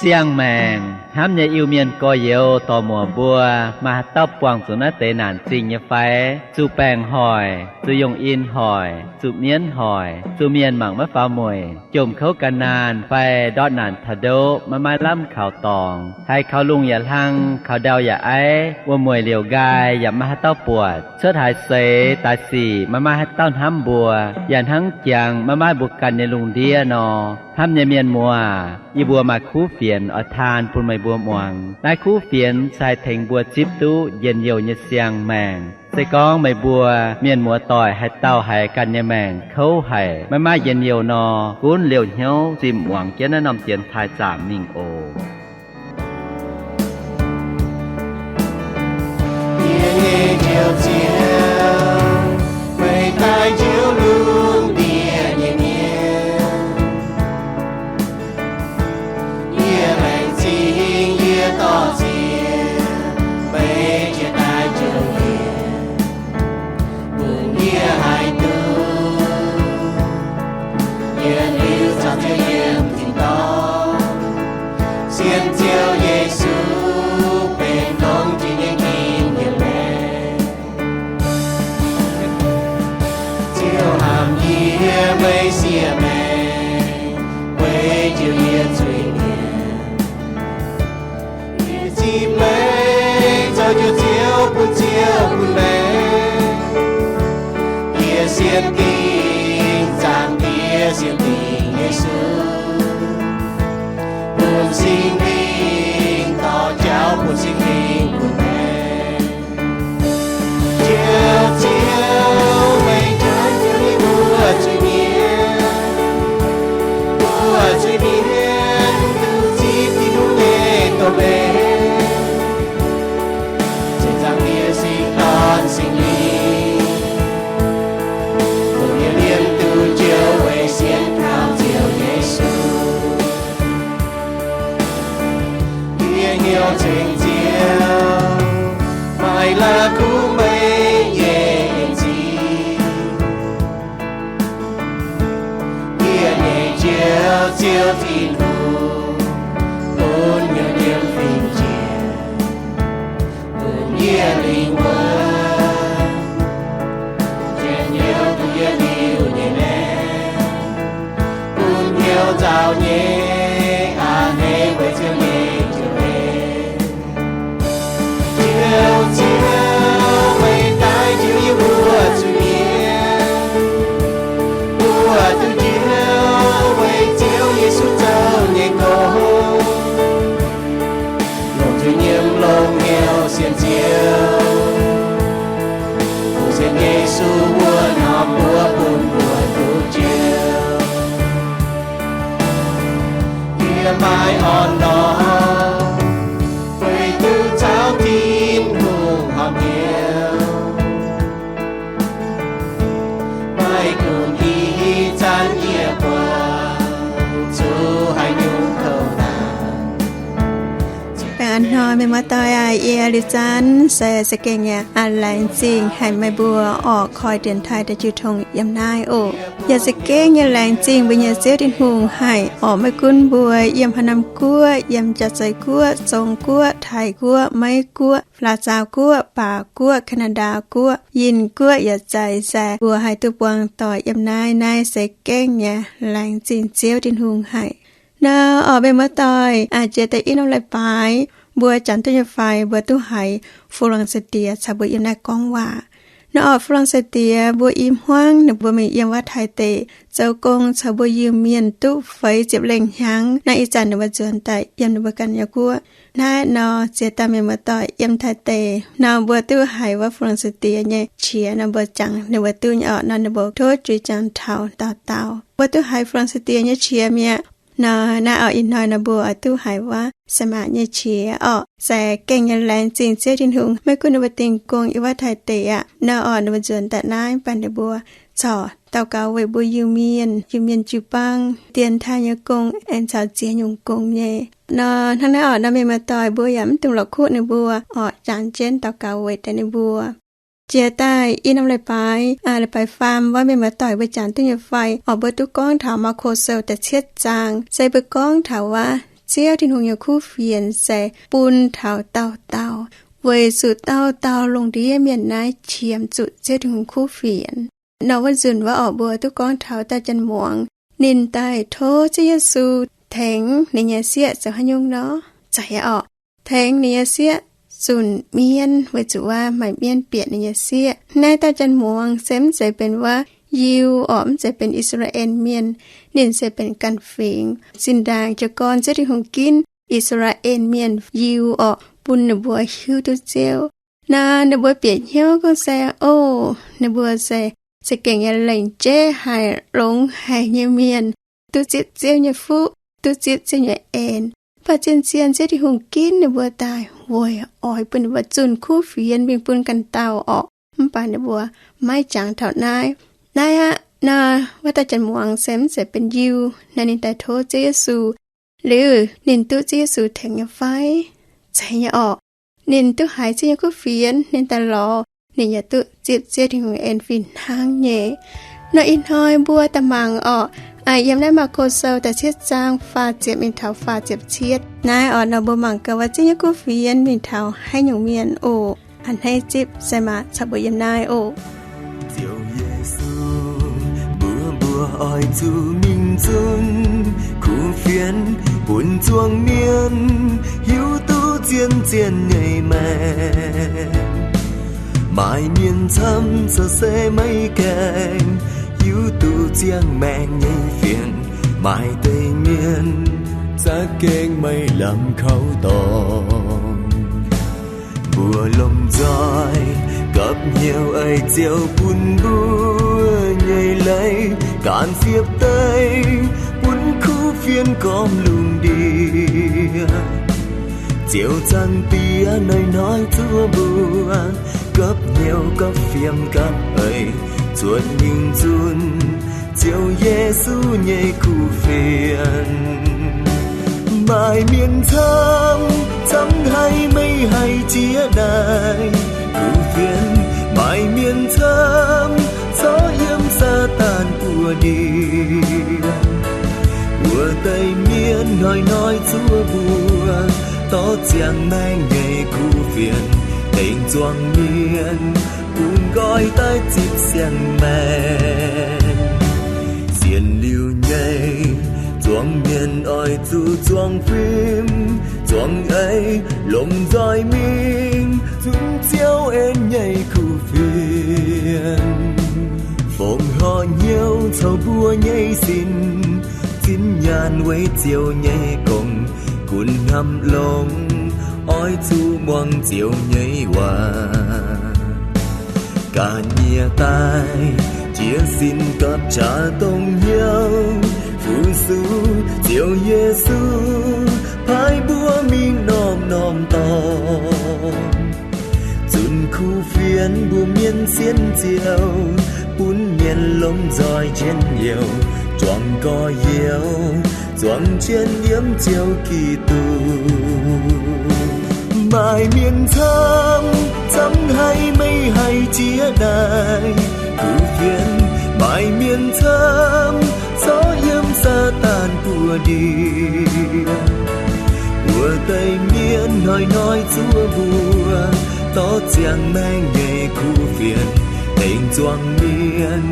Siang-maengc hnamv nyei Iu-Mienh gorx-youz dorc-muoc mbuo, maaih haaix dauh buangh zuqc naaiv deix naanc zingh nyei fai? Zuqc baengc hoic, zuqc yungh in hoic, zuqc mienv hoic, zuqc mienh mangc maiv faaux mueic, jomc kouv ga'naanh fai ndortv naanc taux ndoqv maiv maaih lamh kaux dorngx, haiz kaux lungh yaac hlang, kaux ndau yaac aiv, wuom-mueic liouc nqaai yaac maiv maaih haaix dauh buatc, cuotv haaix seix daaih sic maiv maaih haaix dauh hnamv mbuo, yaac hnangv jangx maiv maaih mbuo ganh nyei lungh ndiev nor. Hnamv nyei mienh muoz, yie mbuo maaih kuv fienx oix taan bun meih mbuo muangx. Naaiv kuv fienx se haih tengx mbuo zipv duqv njien-youh nyei siang-maengc. Se gorngv meih mbuo mienh muoz-doic haaix dauh haiz ganh nyei maengc kouv haic, maiv maaih njien-youh nor, gunv liouh hnyouv zimh muangx jienv naaiv norm dienx taaih zaamc mingh oc. Yie nyei Njoux Ziouv, meih daaih njoux lungh ndiev nyei mienh. Yie laengz zingh, yie dorh ziex, meih jiex daaih njoux yie, bun yie haih duqv yietc liuz caux Ziouv yiem tin-dorngh. Sienx Ziouv Yesu benx longx jiex nyei Ging nyei maengc. Ziouv hnamv yie, meih siev maengc, weic njoux yie zuiz-mienh. Yie zipv maengc zoux njoux Ziouv bun Ziouv bun maengc. Yie sienx dingc Zaangc Diex, sienx dingc Yesu, bun Singx Lingh dorh jauv, bun Singx Lingh bun maengc. Njoux Ziouv, meih njoux yie mbuo zuiz-mienh, mbuo zuiz-mienh duqv zipv Tin-Hungh nyei doz-leiz, ceix Zaangc Diex Singx Dorn, Singx Lingh, longc yie liemh duqv njoux weic sienx kaux Ziouv Yesu. Yie hnyouv ceng Ziouv, maaih la'kuqv meih nyei en-zingh. Yie nyei Njoux Ziouv Tin-Hungh, bun hnyouv nyiemv fingx jiex, bun yie lingh wuonh, njien-youh duqv yie liuz nyei maengc, bun hnyouv nzauh nyei a'hneiv weic Ziouv nyei njoux leiz. Njoux Ziouv, meih daaih njoux yie mbuo zuiz-mienh, mbuo duqv njoux weic Ziouv Yesu zoux nyei gong. Longc nzuih nyiemv longx hnyouv sienx Ziouv, fungx sienx Yesu wuov norm mbuox bun mbuo duqv njoux. Yie maaih orn-lorqc, weic duqv caux Tin-Hungh horpc hnyouv. Maiv gunv ih zanc yie buangh zuqc haaix nyungc kouv naanc. Baengh a'hnoi mienh muoz-doic aac, yie liuz zanc se za'gengh yaac laengz zingh haic meih mbuo orqc koi dienx taaih daaih jiu tong yiem naaiv oc. Yaac za'gengh yaac laengz zingh mbuo nyei Ziouv Tin-Hungh haic orqc. Maiv gunv mbuo yiem haaix norm guoqv, yiem Jaav-Zei Guoqv, Zong Guoqv, Taiv Guoqv, Meiv Guoqv, Laac Zaux Guoqv, Baac Guoqv, Kaa^naa^ndaa Guoqv, Yinh Guoqv yaac zaic, se mbuo haih duqv buangh doic yiem naaiv, naaiv se za'gengh yaac laengz zingh Ziouv Tin-Hungh haic. Nor orqc, mienh muoz-doic aac, jiex daaih i norm leiz-baaix mbuo jangx duqv nyei fai mbuo duqv haiz Fu^lan^saa^die caux mbuo yiem naaiv gorngv waac. Nor orqc, Fu^lan^saa^die mbuo i hmuangv ninh mbuo mingh yiem wuov Taiv deic zoux gong caux mbuo Iu-Mienh duqv feix ziepc lengh hnyangx. Naaiv ih zanc ninh mbuo nzuonx daaih yiem ninh mbuo ganh nyei guoqv. Naaiv nor ziex dauh mienh muoz-doic yiem Taiv deic nor mbuo duqv haiz wuov Fu^lan^saa^die nyei qiex nor mbuo jangx ninh mbuo duqv nyei orqc. Nor ninh mbuo tov juix jangx taux dauh dauh mbuo duqv haiz Fu^lan^saa^die nyei qiex mi'aqv. Nor naaiv orqc, ih hnoi nor mbuo oix duqv haiz wuov Sai^maa nyei qiex orqc. Se gengh nyei laengz zingh Ziouv Tin-Hungh, maiv gunv ninh mbuo dingh gong yiem wuov Taiv deic aqv. Nor orqc, ninh mbuo nzuonx daaih naaiv baac ninh mbuo corc daux gaux weic mbuo Iu-Mienh, Iu-Mienh jiu-baang dienx taaih nyei gong aengx caux ziex nyungc gong nyei. Nor hnangv naaiv orqc, nor mienh muoz-doic mbuo yaac mv dungx la'kuqv ninh mbuo orqc, jangx jienv daux gaux weic deix ninh mbuo. Jiex daaih i norm leiz-baaix, leiz-baaix faam wuov, mienh muoz-doic mbuo jangx duqv nyei fai orqc, mbuo duqv gorngv taux Maako Sou da'cietv zaang. Se mbuo gorngv taux wuov Ziouv Tin-Hungh nyei kuv fienx se bun taux dauh dauh, weic zuqc dauh dauh lungh ndiev mienh naaiv qiemx zuqc Ziouv Tin-Hungh kuv fienx. Nor wuov nzunc wuov orqc, mbuo duqv gorngv taux dauh janx-muangz ninh daaih tov Ziouv Yesu tengx ninh nyei sieqv zoux haaix nyungc nor? Zeiz orqc, tengx ninh nyei sieqv zunc mienh, weic zuqc wuov maaih mienh bieqc ninh nyei sieqv. Naaiv dauh janx-muangz se mv zeiz benx wuov Yiu orqc, mv zeiz benx I^saa^laa^en Mienh. Ninh se benx ganh fingx, zinh ndaangc jiez gorn Ziouv Tin-Hungh ginv I^saa^laa^en Mienh, Yiu orqc, bun ninh mbuo hiuv duqv Ziouv. Naaiv ninh mbuo bieqc hnyouv gorngv se, o, ninh mbuo se za'gengh nyei lengc jeiv haic, longx haic nyei mienh, duqv zipv Ziouv nyei fuqv, duqv zipv Ziouv nyei en. Mv baac zien-zien Ziouv Tin-Hungh ginv ninh mbuo daaih weic oix bun ninh mbuo zunh kuv fienx mingh bun ganh dauh orqc. Mv baac ninh mbuo maiv jangx taux naaiv. Naaiv aqv, naaiv wuov dauh janx-muangz se mv zeiz benx Yiu. Naaiv ninh daaih tov Ziouv Yesu, liuz ninh duqv Ziouv Yesu tengx nyei fai? Zeiz nyei orqc. Ninh duqv haiz Ziouv nyei kuv fienx, ninh daaih lorz, ninh yaac duqv zipv Ziouv Tin-Hungh en fih hnangv nyei. Nor ih hnoi mbuo daaih mangc orqc, yiem naaiv Maako Sou da'cietv zaang faah ziepc mingh taux faah ziepc cietv naaiv orqc, nor mbuo mangc gaax wuov Ziouv nyei kuv fienx mingh taux haaix nyungc mienh oc. A'hneiv zipv sai maah caux mbuo yiem naaiv oc. Ziouv Yesu, mbuo, mbuo oix zuqc mingh zunc kuv fienx bun zuangx mienh hiuv duqv zien-zien nyei maengc. Maaih mienh camv zoux se maiv gaengh hiuv duqv ziangh maengc nyei fienx. Maaih deix mienh za'gengh maiv lamh kaux dorngx. Mbuo lomh nzoih gapv hnyouv ei Ziouv bun mbuo nyei leiz, ganh siepv deix bun kuv fienx gormx lungh ndiev. Ziouv Zaangc Diex hnoi-hnoi zuov mbuo gapv hnyouv gapv fiem gapv eix, zuotc mingh zunc Ziouv Yesu nyei kuv fienx. Maaih mienh camv, camv haiz meih haih jiex daaih kuv fienx. Maaih mienh camv corc yiem Saadaan buoz-ndiev. Wuov deix mienh hnoi-hnoi zuov mbuo dorh ziangh maengc nyei kuv fienx tengx zuangx mienh bun nqoi daaih zipv siang-maengc. Sienx liuz nyei zuangx mienh oix zuqc zuangx fim zuangx eix lomh nzoih mingh zunc Ziouv en nyei kuv fienx, fongc horc hnyouv coux mbuo nyei sin, zinh nyaanh weic Ziouv nyei gong, gunv hnamv longx oix zuqc muangx Ziouv nyei waac. Ga'nyiec daaih jiez sin gapv qaqv dongh hnyouv fu-sux Ziouv Yesu paaiv mbuo mingh norm-norm dorngx, zunc kuv fienx mbuo mienh sienx Ziouv, bun mienh lomh nzoih njien-youh, juangc gorx-youz zuangx jienv yiem Ziouv Giduc. Maaih mienh camv, camv haiz meih haih jiex daaih kuv fienx. Maaih mienh camv corc yiem Saadaan buoz-ndiev. Wuov deix mienh hnoi-hnoi zuov mbuo dorh ziangh maengc nyei kuv fienx tengx zuangx mienh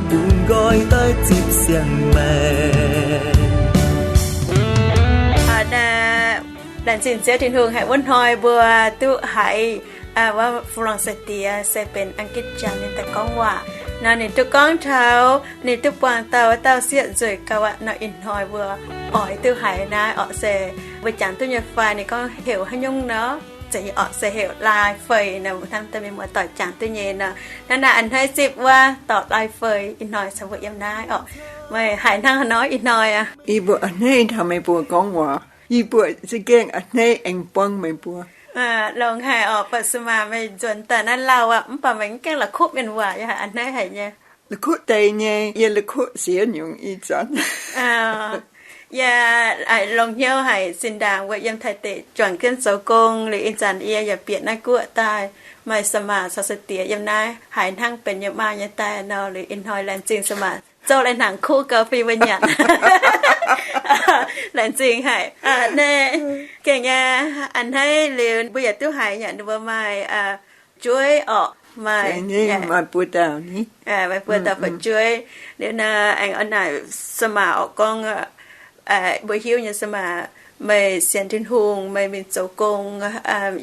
bun nqoi daaih zipv siang-maengc. Laengz zingh Ziouv Tin-Hungh haic wuov hnoi mbuo duqv haiz wuov Fu-Longc Sai-Diex se benx Ang^gitv Janx ninh daaih gorngv waac nor, ninh duqv gorngv taux ninh duqv buangh dauh wuov dauh sieqv nzueic gauh aqv nor. Ih hnoi mbuo oix duqv haiz naaiv orqc se mbuo jangx duqv nyei fai, ninh gorngv heuc haaix nyungc nor? Zeiz nyei orqc, se heuc Lai Fei nor, hnamv daaih mienh muoz-doic jangx duqv nyei nor. Naaiv naaiv a'hneiv zipv wuov dorc Lai Fei ih hnoi caux mbuo yiem naaiv orqc. Meih haiz hnangv haaix nor ih hnoi aqv? Yie mbuo a'hneiv taux meih mbuo gorngv waac. Yie mbuo za'gengh a'hneiv aengx buangv meih mbuo. Longx haic orqc, buatc si maac meih nzuonx daaih naaiv lauh aqv, mv baac meih mv gaengh la'kuqv mienh waac, yie haiz a'hneiv haic nyei. La'kuqv deix nyei, yie la'kuqv siex nyungc ih zanc. Yie longx hnyouv haic, zinh ndaangc mbuo yiem Taiv deic juangc jienv zoux gong liuz, ih zanc yie yaac bieqc naaiv guoqv daaih, maaih si maac caux sai-diex yiem naaiv haiz hnangv benx yie maa nyei daaih nor. Liuz ih hnoi laengz zingh si maac zouv lai hnaangx kuv gau fih mbuo nyanc. Laengz zingh haic. Naaiv gengh nyei, a'hneiv liuz mbuo yaac duqv haiz yaac ninh mbuo maaih fu'jueiv orqc, maaih, maaih buo dauh, maaih buo dauh fu'jueiv. Liuz naaiv aengx oix naaic สมัคร orqc gorngv, mbuo hiuv nyei สมัคร, meih sienx Tin-Hungh, meih mingh zoux gong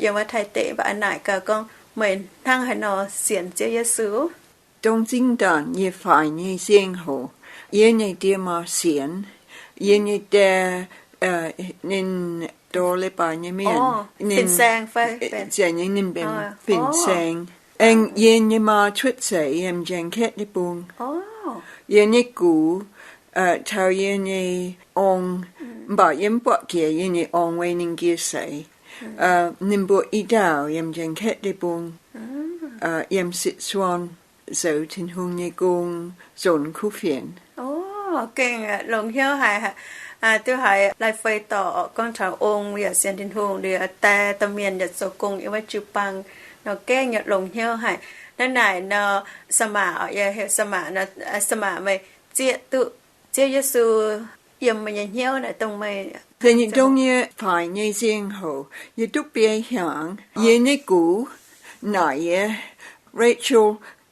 yiem wuov Taiv deic, mv baac oix naaic gaax gorngv meih hnangv haaix nor sienx Ziouv Yesu. Dongh zinh ndaangc yie faix nyei ziangh hoc, yie nyei die maa sienx. Yie nyei die, ninh dorh leiz-baaix nyei mienh, ninh, ninh benx fin-saeng. Aengx yie nyei maa cuotv seix yiem James Katz deic-bung. Yie nyei gux taux yie nyei ong, mv baac yie mv buatc jiex yie nyei ong weic ninh nqie seix. Ninh mbuo i dauh yiem James Katz deic-bung, yiem Sichuan zoux Tin-Hungh nyei gong, nzunc kuv fienx. Gengh longx hnyouv haic. Duqv haiz Lai-Fei dorh orqc gorngv taux ong yaac sienx Tin-Hungh, liuz die domh mienh yaac zoux gong yiem wuov jiu-baang nor, gengh nyei longx hnyouv haic. Naaiv naaic nor, สมัคร orqc, yie heuc สมัคร nor, สมัคร meih zieqv duqv Ziouv Yesu yiem meih nyei hnyouv naaic dongh meih. Da'nyeic dongh yie faix nyei ziangh hoc, yie duqv biei hnyangx, yie nyei gux naaic yie, Rachel,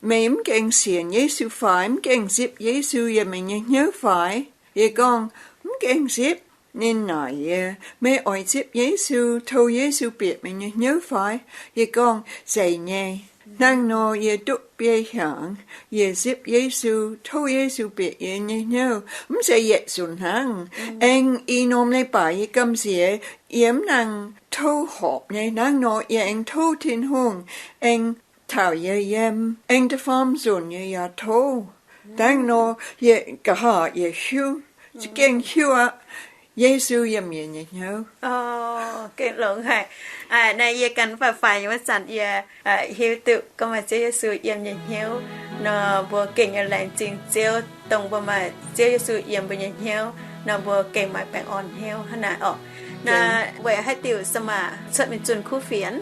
meih mv gaengh sienx Yesu fai? Mv gaengh zipv Yesu yiem meih nyei hnyouv fai? Yie gorngv, Mv gaengh zipv. Ninh naaic yie, Meih oix zipv Yesu, tov Yesu bieqc meih nyei hnyouv fai? Yie gorngv, Zeiz nyei. Hnangv nor yie duqv biei hnyangx, yie zipv Yesu, tov Yesu bieqc yie nyei hnyouv. Mv zeiz yietc nzunc hnangv. Aengx ih norm leiz-baac yie gamh nziex, yie mv nangc tov horpc nyei. Hnangv nor yie aengx tov Tin-Hungh, aengx taux yie yiem, aengx da'faam nzunc yie yaac tov. Hnangv nor yie nqa'haav yie hiuv, za'gengh hiuv aqv, Yesu yiem yie nyei hnyouv. Gengh longx haic. Naaiv yie ganh faix-faix nyei wuov zanc yie hiuv duqv gorngv maaih Ziouv Yesu yiem nyei hnyouv nor, mbuo gengh nyei laengz zingh Ziouv dongh mbuo maaih Ziouv Yesu yiem mbuo nyei hnyouv nor, mbuo gengh maaih baengh orn hnyouv hnangv naaic orqc. Naaiv weic haaix diuc สมัคร cuotv mingh zunh kuv fienx?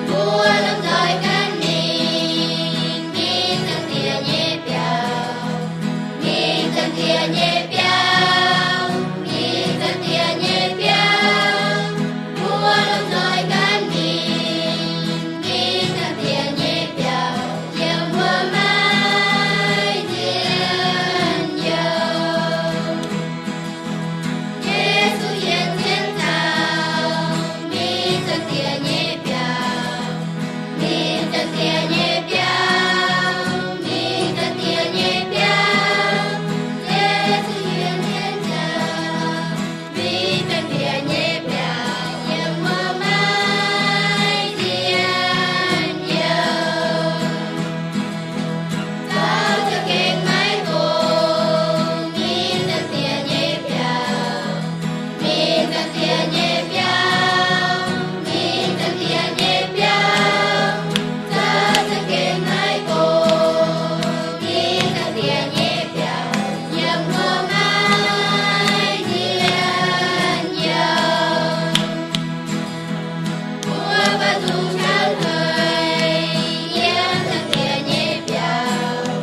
Mbuo lomh nzoih gan mingh, mingh Zaangc Diex nyei biauv, mingh Zaangc Diex nyei biauv, mingh Zaangc Diex nyei biauv. Mbuo lomh nzoih gan mingh, mingh Zaangc Diex nyei biauv, yiem wuov maiv njien-youh. Yesu yietc zungv dauh, mingh Zaangc Diex nyei biauv, mingh Zaangc Diex nyei biauv, mingh Zaangc Diex nyei biauv. Yesu yietc zungv dauh, mingh Zaangc Diex nyei biauv, yiem wuov maiv njien-youh. Zaux za'gengh maiv gong, mingh Zaangc Diex nyei biauv, mingh Zaangc Diex nyei biauv, mingh Zaangc Diex nyei biauv. Zaux za'gengh maiv gong, mingh Zaangc Diex nyei biauv, yiem wuov maiv njien-youh. Mbuo baac zuqc cang heix yiem Zaangc Diex nyei biauv,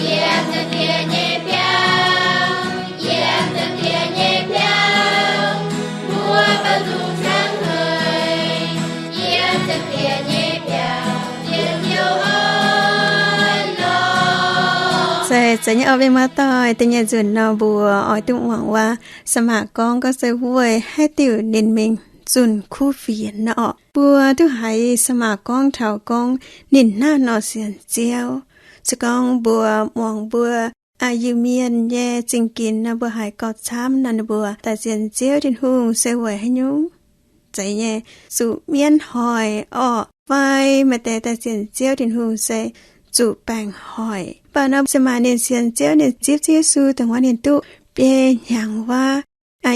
yiem Zaangc Diex nyei biauv, yiem Zaangc Diex nyei biauv. Mbuo baac zuqc cang heix yiem Zaangc Diex nyei biauv, njien-youh oix lorz. Se zeiz nyei orqc, mienh muoz-doic, da'nyeic nzunc nor mbuo oix duqv muangx waac สมัคร gorngv, gorngv se weic haaix diuc ninh mingh zunh kuv fienx nor orqc. Mbuo duqv haiz สมัคร gorngv taux gorngv ninh hnangv nor sienx Ziouv. Se gorngv mbuo muangx mbuo Iu-Mienh nyei zingh ginx nor, mbuo haiz gauh camv nor, ninh mbuo daaih sienx Ziouv Tin-Hungh se weic haaix nyungc? Zeiz nyei, zuqc mienv hoic orqc, fai maaih deix daaih sienx Ziouv Tin-Hungh se zuqc baengc hoic. Mv baac nor se maaih ninh sienx Ziouv, ninh zipv Ziouv Yesu dongh wuov ninh duqv biei hnyangx wuov.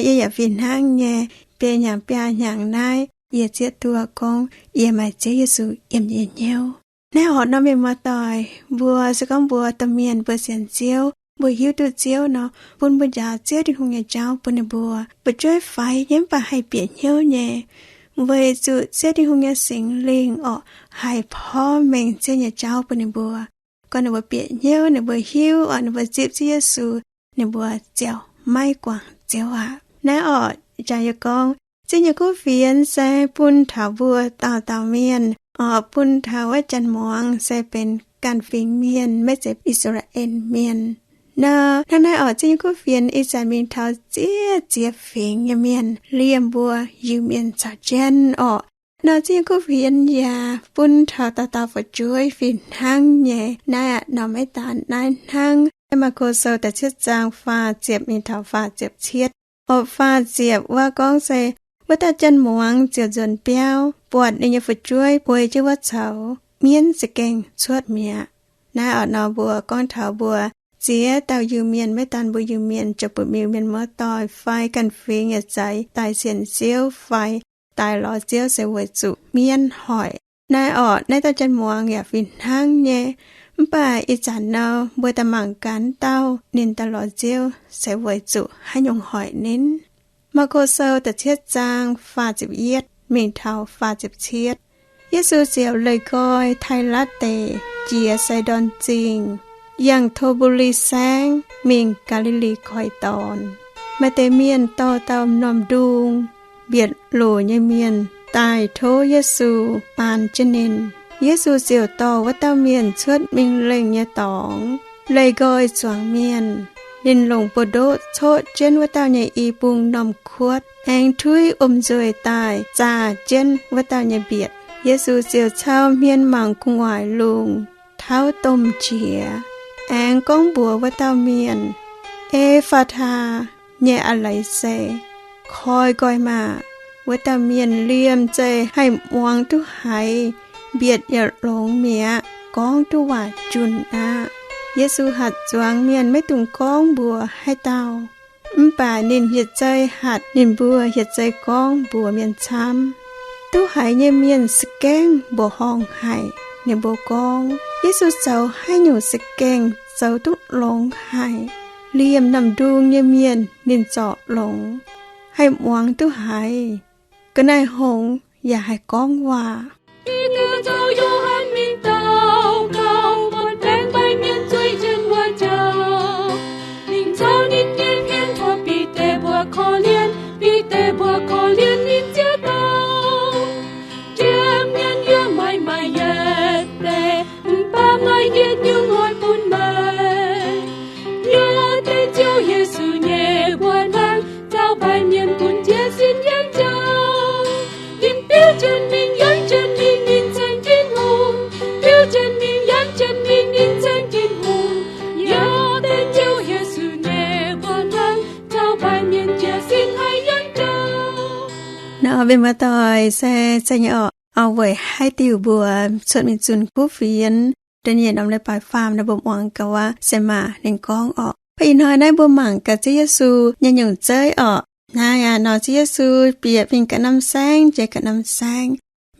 Yie yaac fih hnangv nyei, biei hnyangx biaa hnyangx naaiv, yie zieqv duqv gorngv yie maaih Ziouv Yesu yiem yie nyei hnyouv. Naaiv orqc, nor mienh muoz-doic, mbuo se gorngv mbuo domh mienh mbuo sienx Ziouv, mbuo hiuv duqv Ziouv nor, bun mbuo njaaux Ziouv Tin-Hungh nyei jauv bun ninh mbuo. Fu'jueiv faix nyei mv baac haih bieqc hnyouv nyei, weic zuqc Ziouv Tin-Hungh nyei Singx Lingh orqc, haih porv mengh Ziouv nyei jauv bun ninh mbuo. Gorngv ninh mbuo bieqc hnyouv, ninh mbuo hiuv orqc, ninh mbuo zipv Ziouv Yesu, ninh mbuo ziouc maiv guangc Ziouv aqv. Naaiv orqc, jangx yie gorngv, Ziouv nyei kuv fienx se bun taux mbuo dauh dauh mienh orqc, bun taux wuov janx-muangz se benx ganh fingx mienh, maiv zeiz I^saa^laa^en Mienh. Nor hnangv naaiv orqc, Ziouv nyei kuv fienx ih zanc mingh taux ziex ziex fingx nyei mienh, liemh mbuo Iu-Mienh caux jienv orqc. Nor Ziouv nyei kuv fienx yaac bun taux dauh dauh fu'jueiv fih hnangv nyei. Naaiv aqv, nor maiv daan naaiv hnangv. Naaiv Maako Sou da'cietv zaang faah ziepc mingh taux faah ziepc cietv. Orqc, faah ziepc wuov gorngv se, wuov dauh janx-muangz ziouc nzuonx biauv, buatc ninh nyei fu'jueiv bueix jienv wuov coux, mienv za'gengh cuotv mi'aqv. Naaiv orqc, nor mbuo gorngv taux mbuo ziex dauh Iu-Mienh, maiv daan mbuo Iu-Mienh, ziouc butv-miuc mienh muoz-doic fai ganh fingx yietc zaaix daaih sienx Ziouv fai daaih lorz Ziouv se weic zuqc mienv hoic. Naaiv orqc, naaiv dauh janx-muangz yaac fih hnangv nyei. Mv baac ih zanc nor mbuo daaih mangc gaax dauh ninh daaih lorz Ziouv se weic zuqc haaix nyungc hoic ninh. Maako Sou da'cietv zaang faah ziepc yietv mingh taux faah ziepc cietv. Yesu ziouc leih nqoi Tailatv Deic, jiex Sai^ndorn Zingh, yangh To^mbu^li Saengv, mingh Gaa^li^li Koiv Dorn. Maaih deix mienh dorh dauh m'normh ndung, mbietc loc nyei mienh, daaih tov Yesu baan jienv ninh. Yesu ziouc dorh wuov dauh mienh cuotv mingh lengh nyei dorngx, leih nqoi zuangx mienh. Ninh longc buoz-ndoqv coqv jienv wuov dauh nyei i bung normh kuotv, aengx tuiv om nzueic daaih zaah jienv wuov dauh nyei mbietc. Yesu ziouc cau hmien mangc gu'nguaaic lungh, tauv domh qiex, aengx gorngv mbuox wuov dauh mienh, E^faa^taa, nyei a'leiz se, Koi nqoi maah! Wuov dauh mienh liemh zeih haih muangx duqv haiz, mbietc yaac longx mi'aqv, gorngv duqv waac junc aqv. Yesu hatc zuangx mienh maiv dungx gorngv mbuox haaix dauh, mv baac ninh yietc zei hatc ninh mbuo yietc zei gorngv mbuox mienh camv. Duqv haiz nyei mienh za'gengh mbuoqc horngh haic. Ninh mbuo gorngv, Yesu zoux haaix nyungc za'gengh zoux duqv longx haic. Liemh normh-ndung nyei mienh ninh zorc longx, haih muangx duqv haiz. Ga'naaiv-hngongx yaac haih gorngv waac. Bide zoux Yo^han mingh daux gaux, buatc baengc mbaih mienh zueiz jienv wuov jauv, ninh caux ninh nyei hmien mbuox Bide mbuo korv-lienh. Bide mbuo korv-lienh ninh ziouc dau, Jiem mienh yiem maaih maaih yietc deix, mv baac maaih yietc nyungc oix bun meih. Yie deix Ziouv Yesu nyei mbuox hnangv, caux baeqc mienh bun jiez sin yangh jauv. Ninh biouv jienv mingh, yangh jienv mingh, ninh ceng Tin-Hungh. Biouv jienv mingh, yangh jienv mingh, ninh ceng Tin-Hungh. Yie deix Ziouv Yesu nyei mbuox hnangv, caux baeqc mienh jiez sin haih yangh jauv. Nor mienh muoz-doic, se, se nyei orqc, weic haaix diuc mbuo cuotv mingh zunh kuv fienx? Da'nyeic norm leiz-baaix faam nor mbuo muangx gaax wuov Sema ninh gorngv orqc. Ih hnoi naaiv mbuo mangc gaax Ziouv Yesu nyei nyungc zeiv orqc. Naaiv aqv nor Ziouv Yesu bieqc mingh ga'naaiv saengv, jiex ga'naaiv saengv,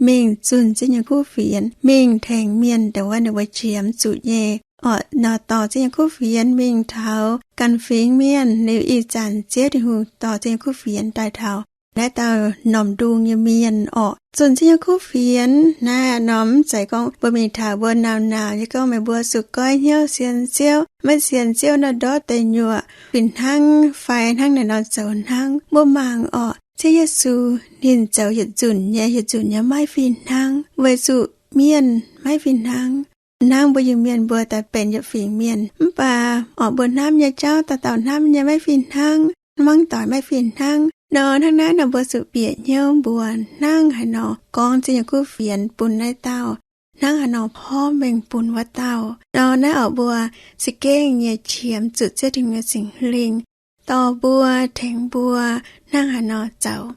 mingh zunh Ziouv nyei kuv fienx, mingh tengx mienh dongh wuov ninh mbuo qiemx zuqc nyei orqc. Nor dorh Ziouv nyei kuv fienx mingh taux ganh fingx mienh liuz, ih zanc Ziouv Tin-Hungh dorh Ziouv nyei kuv fienx daaih taux naaiv dauh normh ndung nyei mienh orqc. Zunh Ziouv nyei kuv fienx naaiv norm mv zeiz gorngv mbuo mingh taux mbuo nauz nauz nyei gorngv meih mbuo zuqc goiv hnyouv sienx Ziouv, maiv sienx Ziouv nor ndortv deic nyuoqc fih hnangv fai hnangv naaic nor zoux hnangv. Mbuo mangc orqc, Ziouv Yesu ninh zoux yietc nzunc nyei, yietc nzunc nyei maiv fih hnangv, weic zuqc mienh maiv fih hnangv. Hnangv mbuo Iu-Mienh mbuo daaih benx yietc fingx mienh, mv baac orqc mbuo hnamv nyei jauv dauh dauh hnamv nyei maiv fih hnangv, hmuangv doic maiv fih hnangv. Nor hnangv naaiv nor mbuo zuqc bieqc hnyouv mbuox hnangv haaix nor gorngv Ziouv nyei kuv fienx bun naaiv dauh, hnangv haaix nor porv mengh bun wuov dauh. Nor naaiv orqc mbuo za'gengh nyei qiemx zuqc Ziouv Tin-Hungh nyei Singx Lingh dorh mbuo, tengx mbuo hnangv haaix nor zoux.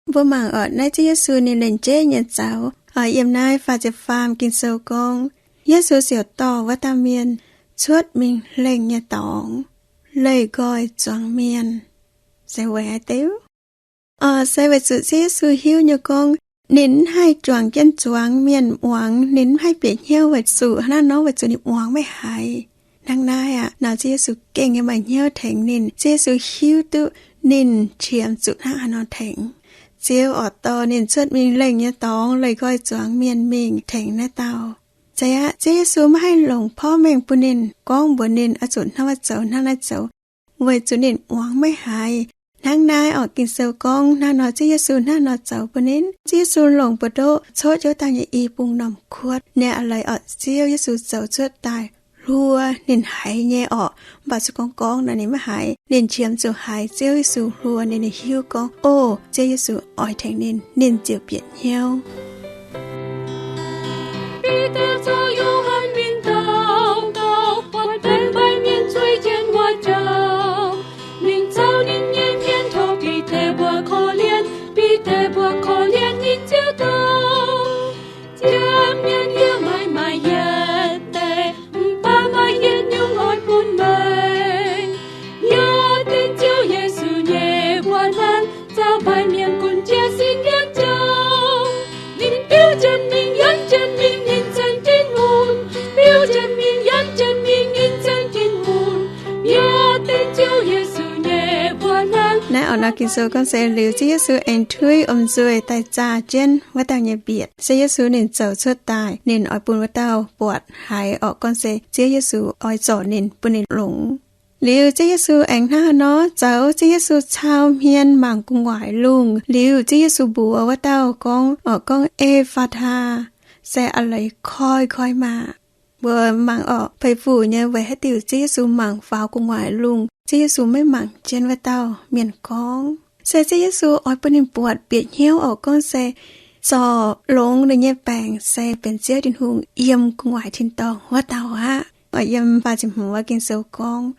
Mbuo mangc orqc, naaiv Ziouv Yesu ninh lengc jeiv nyei zoux. Yiem naaiv faah ziepc faam Ging-Sou gorngv, Yesu ziouc dorh wuov dauh mienh cuotv mingh lengh nyei dorngx, leih nqoi zuangx mienh. Se weic haaix diuc? Orqc, se weic zuqc Ziouv Yesu hiuv nyei gorngv Ninh mv haih juangc jienv zuangx mienh muangx, ninh mv haih bieqc hnyouv weic zuqc hnangv nor, weic zuqc ninh muangx maiv haiz. Hnangv naaiv aqv, nor Ziouv Yesu gengh nyei maaih hnyouv tengx ninh. Ziouv Yesu hiuv duqv ninh qiemx zuqc hnangv haaix nor tengx. Ziouv oix dorh ninh cuotv mingh lengh nyei dorngx leih nqoi zuangx mienh mingh tengx naaiv dauh. Zeiz aqv, Ziouv Yesu maiv haih longc porv mengh bun ninh, gorngv mbuox ninh oix zuqc hnangv naaiv zoux, hnangv naaiv zoux, weic zuqc ninh muangx maiv haiz. Hnangv naaiv orqc, Ging-Sou gorngv hnangv nor, Ziouv Yesu hnangv nor zoux bun ninh. Ziouv Yesu longc buoz-ndoqv cotv jienv wuov dauh nyei i bung normh kuotv. Ninh a'leiz orqc, Ziouv Yesu zoux cuotv daaih hluo ninh haiz nyei orqc, mv baac se gorngv gorngv nor ninh maiv haiz. Ninh qiemx zuqc haiz Ziouv Yesu hluo ninh, ninh hiuv gorngv, o, Ziouv Yesu oix tengx ninh, ninh ziouc bieqc hnyouv. Bide caux Yo^han mingh daux gaux, buatc baeqc mbaih mienh zueiz jienv wuov joux. Ninh caux ninh nyei mienh tov Bide mbuo korv-lienh. Bide mbuo korv-lienh, ninh ziouc dau, Ziouv, mienh yiem maaih maaih yietc deix, mv baac maaih yietc nyungc oix bun meih. Yie dingc Ziouv Yesu nyei mbuoqc hnaangx caux baeqc mienh gunv jiez sin yietc joux. Ninh biuv jienv mingh, yienx jienv mingh, ninh ceng Tin-Hungh. Biuv jienv mingh, yienx jienv mingh, ninh ceng Tin-Hungh. Yie dingc Ziouv Yesu nyei mbuoqc hnaangx. Naaiv orqc nor Ging-Sou gorngv se liuz Ziouv Yesu aengx tuiv om nzuih daaih zaah jienv wuov dauh nyei mbietc. Se Yesu ninh zoux cuotv daaih, ninh oix bun wuov dauh buatc haiz orqc gorngv se Ziouv Yesu oix zorc ninh, bun ninh longx. Liuz Ziouv Yesu aengx hnangv haaix nor zoux? Ziouv Yesu cau hmien mangc gu'nguaaic lungh. Liuz Ziouv Yesu mbuox wuov dauh gorngv, orqc gorngv, E^faa^taa, se a'leiz koi, koi maah! Mbuo mangc orqc, peix fuc nyei weic haaix diuc Ziouv Yesu mangc faaux gu'nguaaic lungh, Ziouv Yesu maiv mangc jienv wuov dauh mienh gorngv. Se Ziouv Yesu oix bun ninh buatc bieqc hnyouv orqc gorngv se zorc longx ninh nyei baengc se benx Ziouv Tin-Hungh yiem gu'nguaaic tin-dorngh wuov dauh aqv. Oix yiem faah ziepc hmz wuov Ging-Sou gorngv,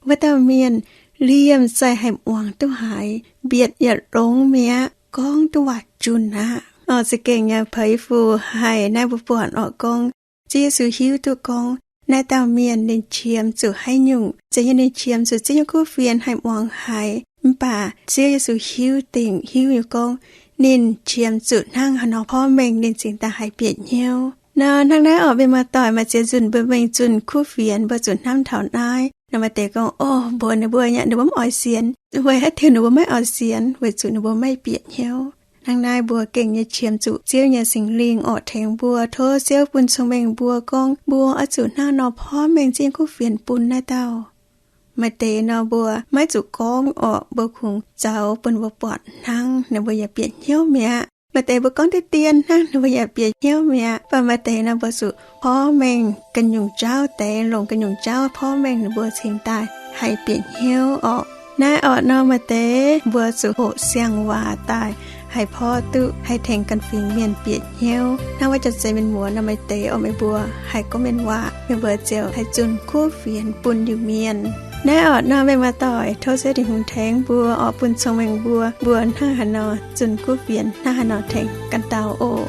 wuov dauh mienh liemh zeih haih muangx duqv haiz, mbietc yietc longx mi'aqv, gorngv duqv waac junh aqv. Orqc za'gengh nyei peix fuc haic naaiv mbuo buatc orqc gorngv Ziouv Yesu hiuv duqv gorngv naaiv dauh mienh ninh qiemx zuqc haaix nyungc. Zeiz nyei ninh qiemx zuqc Ziouv nyei kuv fienx haih muangx haiz, mv baac Ziouv Yesu hiuv dingc hiuv nyei gorngv ninh qiemx zuqc hnangv haaix nor porv mengh ninh cingx daaih haih bieqc hnyouv. Nor hnangv naaiv orqc, mienh muoz-doic, maaih ziex nzunc mbuo mingh zunh kuv fienx mbuo zuqc hnamv taux naaiv. Nor maaih deix gorngv, o, mbuox ninh mbuo nyei ninh mbuo mv oix sienx. Weic haaix diuc ninh mbuo maiv oix sienx? Weic zuqc ninh mbuo maiv bieqc hnyouv. Hnangv naaiv mbuo gengh nyei qiemx zuqc Ziouv nyei Singx Lingh orqc tengx mbuo. Tov Ziouv bun cong-mengh mbuo gorngv mbuo oix zuqc hnangv nor porv mengh Ziouv nyei kuv fienx bun naaiv dauh. Maaih deix nor mbuo maiv zuqc gorngv orqc, mbuo kungx zoux bun mbuo buatc hnangv, ninh mbuo yaac bieqc hnyouv mi'aqv. Maaih deix mbuo gorngv deix dien hnangv, ninh mbuo yaac bieqc hnyouv mi'aqv. Mv baac maaih deix nor mbuo zuqc porv mengh ga'nyungc jauv deix, longc ga'nyungc jauv porv mengh ninh mbuo cingx daaih haih bieqc hnyouv orqc. Naaiv orqc nor maaih deix mbuo zuqc hoqc siang-waac daaih haih porv duqv haih tengx ganh fingx mienh bieqc hnyouv. Hnangv wuov jauv-zeiz mienh muoz nor maaih deix orqc, meih mbuo haih gorngv mienh waac, meih mbuo ziouc haih zunh kuv fienx bun Iu-Mienh. Naaiv orqc nor mienh muoz-doic, tov Ziouv Tin-Hungh tengx mbuo orqc, bun cong-mengh mbuo, mbuo hnangv haaix nor zunh kuv fienx, hnangv haaix nor tengx ganh dauh oc.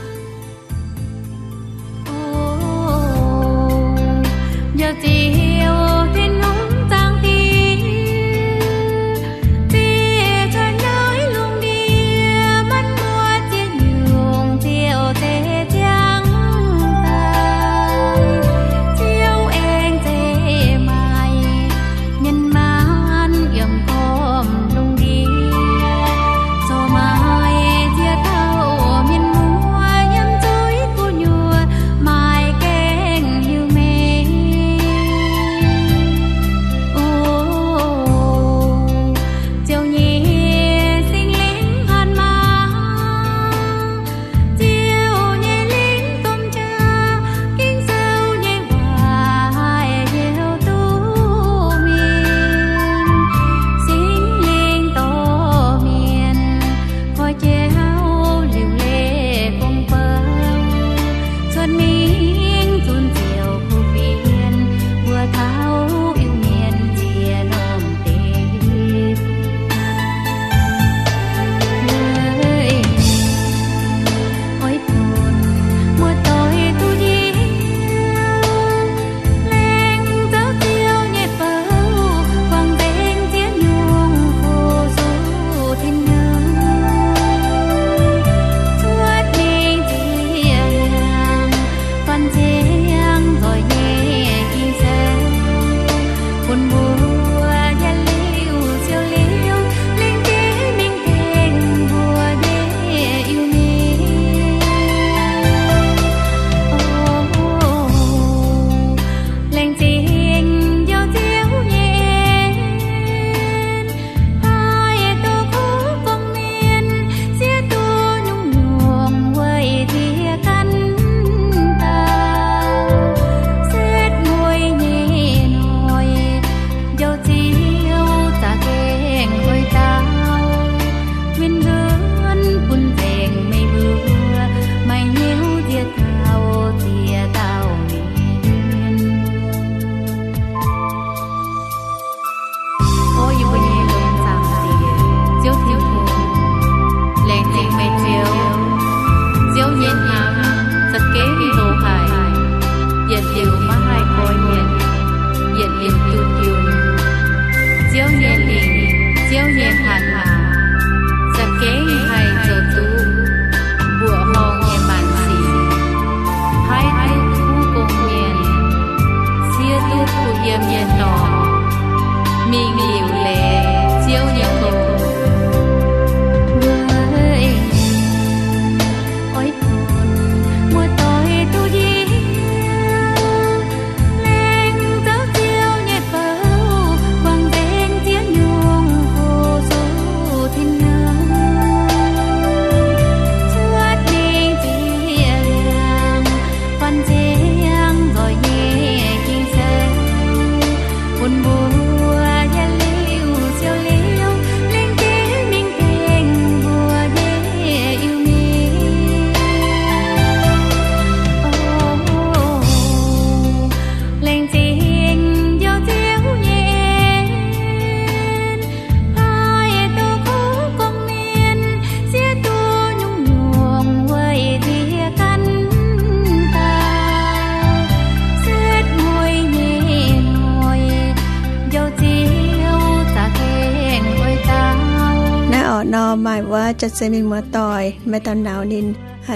Jaax-zeix mienh muoz-doic, maaih dauh nauz ninh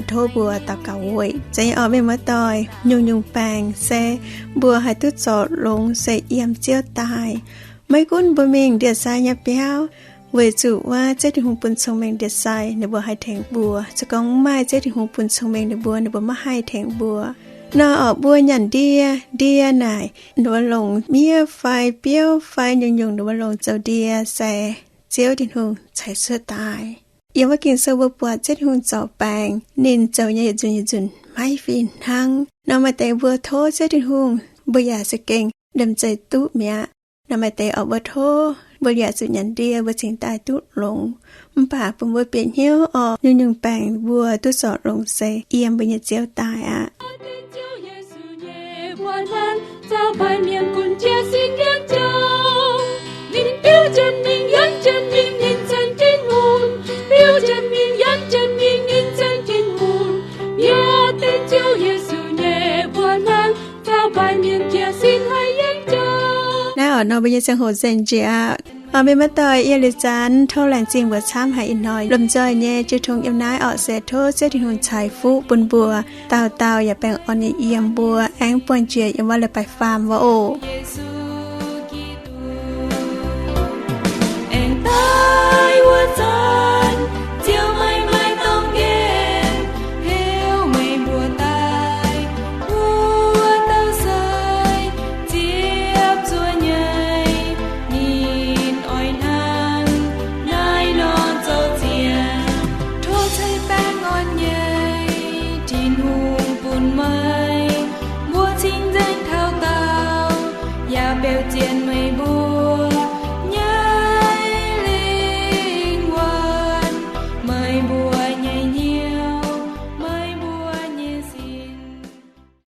tov mbuo daux gaux weic. Zeiz nyei orqc, mienh muoz-doic, nyungc-nyungc baengc se mbuo haih duqv zorc longx se yiem Ziouv daaih. Maiv gunv mbuo mingh ndie-sai nyei biauv, weic zuqc wuov Ziouv Tin-Hungh bun cong-mengh ndie-sai ninh mbuo haih tengx mbuo. Se gorngv maiv maaih Ziouv Tin-Hungh bun cong-mengh ninh mbuo, ninh mbuo maiv haih tengx mbuo. Nor orqc, mbuo nyanc ndie, ndie naaic ninh mbuo longc miev fai biouv fai nyungc-nyungc ninh mbuo longc zoux ndie se Ziouv Tin-Hungh ceix cuotv daaih. Yiem wuov Ging-Sou mbuo buatc Ziouv Tin-Hungh zorc baengc ninh zoux nyei yietc nzunc yietc nzunc maiv fih hnangv. Nor maaih deix mbuo tov Ziouv Tin-Hungh mbuo yaac za'gengh liemh zeih duqv mi'aqv. Nor maaih deix orqc mbuo tov mbuo yaac zuqc nyanc ndie mbuo cingx daaih duqv longx. Mv baac bun mbuo bieqc hnyouv orqc, nyungc-nyungc baengc mbuo duqv zorc longx se yiem mbuo nyei Ziouv daaih aqv. Naaiv orqc nor mbuo nyei ziangh hoc nzengc njiec aqv. Orqc, mienh muoz-doic, yie liuz zanc tov laengz zingh mbuo camv haic ih hnoi lomh nzoih nyei jiu tong yiem naaiv orqc se tov Ziouv Tin-Hungh ceix fuqv bun mbuo dauh dauh yaac baengh orn nyei yiem mbuo aengx buangh njiec yiem wuov leiz-baaix faam wuov oc. Aengx daaih wuov zanc, Ziouv meih maaih dorngx nqemh, heuc meih mbuo daaih, mbuo dauh sai, ziepc zuoqv nyei, ninh oix hnangv naaiv nor zoux ziex. Tov ceix baengh orn nyei Tin-Hungh bun meih, mbuo cing-nzengc taux daauh, yaac beuv zien